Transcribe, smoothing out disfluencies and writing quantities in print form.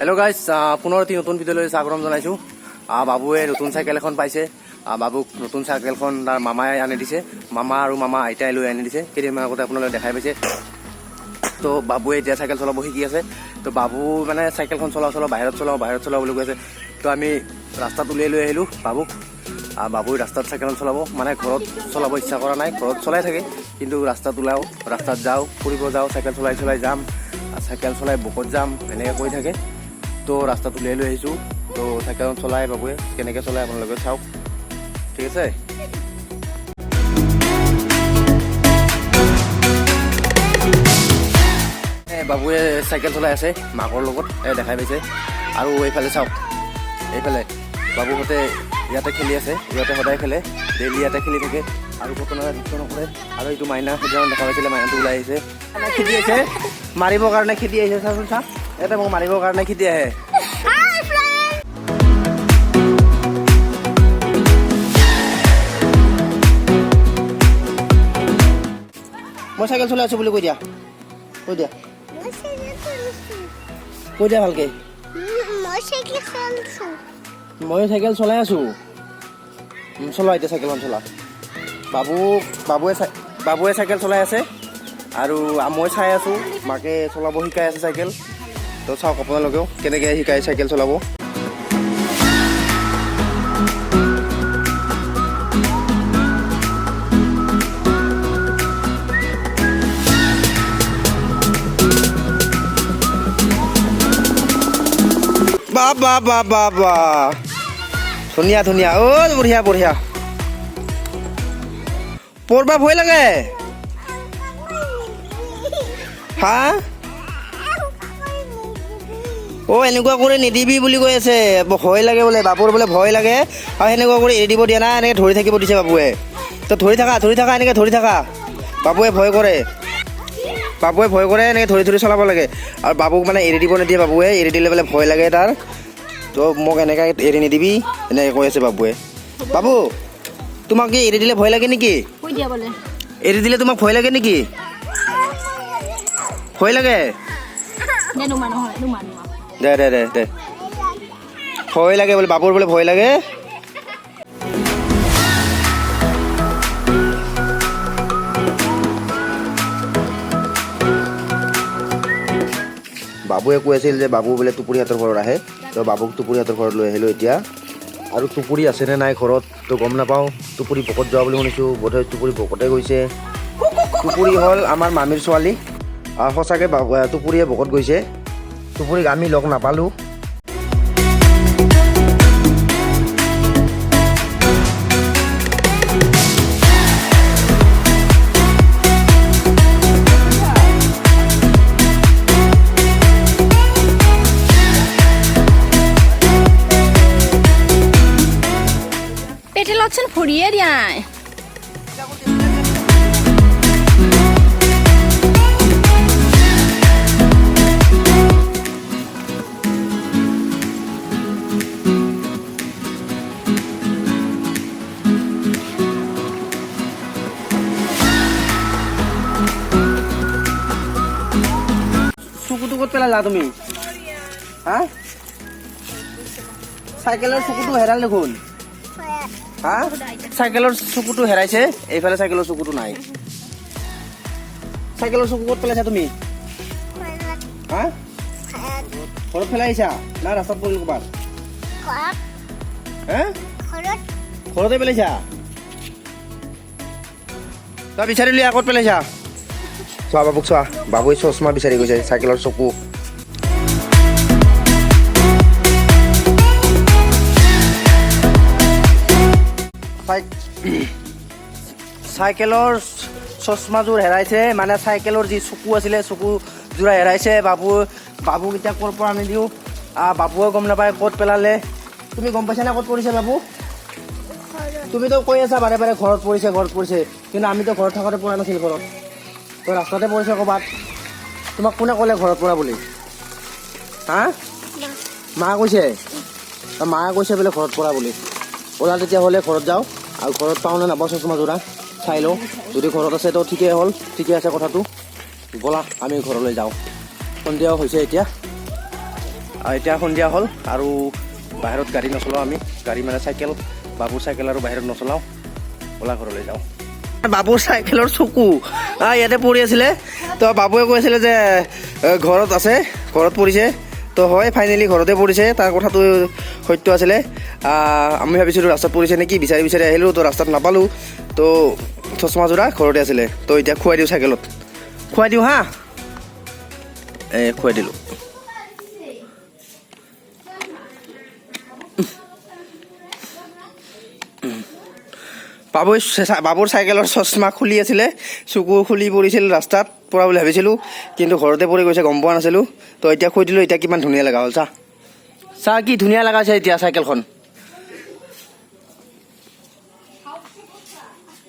Hello' guys, পুনৰ এটি নতুন ভিডিঅ'লৈ স্বাগতম জনাইছোঁ। বাবুৱে নতুন চাইকেল এখন পাইছে। বাবুক নতুন চাইকেলখন তাৰ মামাই আনি দিছে। মামা আৰু মামা আইতাই লৈ আনি দিছে। কেইদিনমান আগতে আপোনালোকে দেখাই পাইছে। তো বাবুৱে এতিয়া চাইকেল চলাব শিকি আছে। তো বাবু মানে চাইকেলখন চলাওঁ চলাওঁ, বাহিৰত চলাওঁ, বাহিৰত চলাওঁ বুলি কৈ আছে। তো আমি ৰাস্তাত উলিয়াই লৈ আহিলোঁ বাবুক। বাবুই ৰাস্তাত চাইকেলখন চলাব, মানে ঘৰত চলাব ইচ্ছা কৰা নাই। ঘৰত চলাই থাকে, কিন্তু ৰাস্তাত ওলাওঁ, ৰাস্তাত যাওঁ, ফুৰিব যাওঁ, চাইকেল চলাই চলাই যাম, চাইকেল চলাই বকত যাম, এনেকৈ কৈ থাকে। তো ৰাস্তাত উলিয়াই লৈ আহিছোঁ। তো চাইকেলখন চলাই বাবুৱে কেনেকৈ চলাই আপোনালোকে চাওক, ঠিক আছে? বাবুৱে চাইকেল চলাই আছে মাকৰ লগত, দেখাই পাইছে। আৰু এইফালে চাওক, এইফালে বাবুহঁতে ইয়াতে খেলি আছে। ইয়াতে সদায় খেলে, ডেইলি ইয়াতে খেলি থাকে আৰু ক'তো নাযায়, দুষ্ট নকৰে। আৰু এইটো মাইনা, সেইদিনাখন দেখা পাইছিলে, মাইনাটো ওলাই আহিছে। মানে খেদি আহিছে, মাৰিবৰ কাৰণে খেদি আহিছে। চাচোন চা, ইয়াতে মোক মাৰিবৰ কাৰণে খেদি আহে। মই চাইকেল চলাই আছো বুলি কৈ দিয়া, কৈ দিয়া। মই চাইকেল চলাইছো। কৈ দিয়া ভালকে। মই চাইকেল চলাইছো। মই চাইকেল চলাই আছো। চলোৱা এতিয়া চাইকেলখন চলা। বাবুৱে চাইকেল চলাই আছে আৰু মই চাই আছো। মাকে চলাব শিকাই আছে চাইকেল। তো চাওক আপোনালোকেও কেনেকৈ শিকায় চাইকেল চলাব। বা বা বা বা বা, ধুনীয়া ধুনীয়া, অ' বঢ়িয়া বঢ়িয়া। পৰবা ভয় লাগে হা? অ', এনেকুৱা কৰি নিদিবি বুলি কৈ আছে। ভয় লাগে বোলে বাবুৰ, বোলে ভয় লাগে আৰু সেনেকুৱা কৰি এৰি দিব দিয়া নাই, এনেকৈ ধৰি থাকিব দিছে বাবুৱে। তো ধৰি থাকা, ধৰি থাকা, এনেকৈ ধৰি থাকা। বাবুৱে ভয় কৰে, বাবুৱে ভয় কৰে। এনেকৈ ধৰি ধৰি চলাব লাগে আৰু বাবুক মানে এৰি দিব নিদিয়ে বাবুৱে। এৰি দিলে বোলে ভয় লাগে তাৰ। তো মোক এনেকৈ এৰি নিদিবি, এনেকৈ কৈ আছে বাবুৱে। বাবু, তোমাক কি এৰি দিলে ভয় লাগে নেকি? কৈ দিয়া বোলে। এৰি দিলে তোমাক ভয় লাগে নেকি? ভয় লাগে? দে, নুমা নহয়, নুমা নুমা। দে দে দে দে। ভয় লাগে বোলে বাবুৰ, বোলে ভয় লাগে। বাবুৱে কৈ আছিল যে বাবু বোলে টুপুৰীহঁতৰ ঘৰত আহে। তো বাবুক টুপুৰীহঁতৰ ঘৰত লৈ আহিলোঁ এতিয়া। আৰু টুপুৰী আছেনে নাই ঘৰত তো গম নাপাওঁ। টুপুৰী বকত যোৱা বুলি শুনিছোঁ, বোধহয় টুপুৰী বকতে গৈছে। টুপুৰী হ'ল আমাৰ মামীৰ ছোৱালী। সঁচাকৈ টুপুৰীয়ে বকত গৈছে। টুপুৰীক আমি লগ নাপালোঁ। পেটেলতচোন ভৰিয়ে দিয়াই। চকুটো ক'ত পেলালা তুমি? হা, চাইকেলৰ চকুটো হেৰাল দেখোন। হা, চাইকেলৰ চকুটো হেৰাইছে। এইফালে চাইকেলৰ চকুটো নাই। চাইকেলৰ চকু ক'ত পেলাইছা তুমি? হা, ঘৰত পেলাই আহিছা না ৰাস্তাত পৰিল ক'ৰবাত? হা, ঘৰতে পেলাইছা? তই বিচাৰিলি, ক'ত পেলাইছা? চোৱা বাবুক চোৱা, বাবুৱে চশমা বিচাৰি গৈছে, চাইকেলৰ চকু। চাইকেলৰ চশমাযোৰ হেৰাইছে, মানে চাইকেলৰ যি চকু আছিলে চকুযোৰা হেৰাইছে। বাবুক এতিয়া ক'ৰ পৰা আনি দিওঁ? বাবুৱে গম নাপায় ক'ত পেলালে। তুমি গম পাইছানে ক'ত পৰিছে বাবু? তুমিতো কৈ আছা বাৰে বাৰে ঘৰত পৰিছে, ঘৰত পৰিছে, কিন্তু আমিতো ঘৰত থাকোঁতে পৰা নাছিল ঘৰত। তো ৰাস্তাতে পৰিছে ক'ৰবাত। তোমাক কোনে ক'লে ঘৰত পৰা বুলি? হা, মা কৈছে? মা কৈছে বোলে ঘৰত পৰা বুলি। ওলা তেতিয়াহ'লে ঘৰত যাওঁ আৰু ঘৰত পাওঁ নে নাপাওঁ চশমা যোৰা চাই লওঁ। যদি ঘৰত আছে তো ঠিকেই হ'ল, ঠিকে আছে কথাটো। ব'লা আমি ঘৰলৈ যাওঁ, সন্ধিয়াও হৈছে এতিয়া। এতিয়া সন্ধিয়া হ'ল আৰু বাহিৰত গাড়ী নচলাওঁ আমি। গাড়ী মানে চাইকেল, বাবুৰ চাইকেল আৰু বাহিৰত নচলাওঁ। ব'লা, ঘৰলৈ যাওঁ। বাবুৰ চাইকেলৰ চকু ইয়াতে পৰি আছিলে। তো বাবুৱে কৈ আছিলে যে ঘৰত আছে, ঘৰত পৰিছে। তো হয়, ফাইনেলি ঘৰতে পৰিছে। তাৰ কথাটো সত্য আছিলে। আমি ভাবিছিলোঁ ৰাস্তাত পৰিছে নেকি, বিচাৰি বিচাৰি আহিলোঁ, তো ৰাস্তাত নাপালোঁ। তো চশমা যোৰা ঘৰতে আছিলে। তো এতিয়া খুৱাই দিওঁ, চাইকেলত খুৱাই দিওঁ। হা, এই খুৱাই দিলোঁ। বাবুৰ বাবুৰ চাইকেলৰ চশমা খুলি আছিলে, চকু খুলি পৰিছিল। ৰাস্তাত পৰা বুলি ভাবিছিলোঁ, কিন্তু ঘৰতে পৰি গৈছে, গম পোৱা নাছিলোঁ। তো এতিয়া খুৱাই দিলোঁ। এতিয়া কিমান ধুনীয়া লগা হ'ল চা। চা, কি ধুনীয়া লগা হৈছে এতিয়া চাইকেলখন।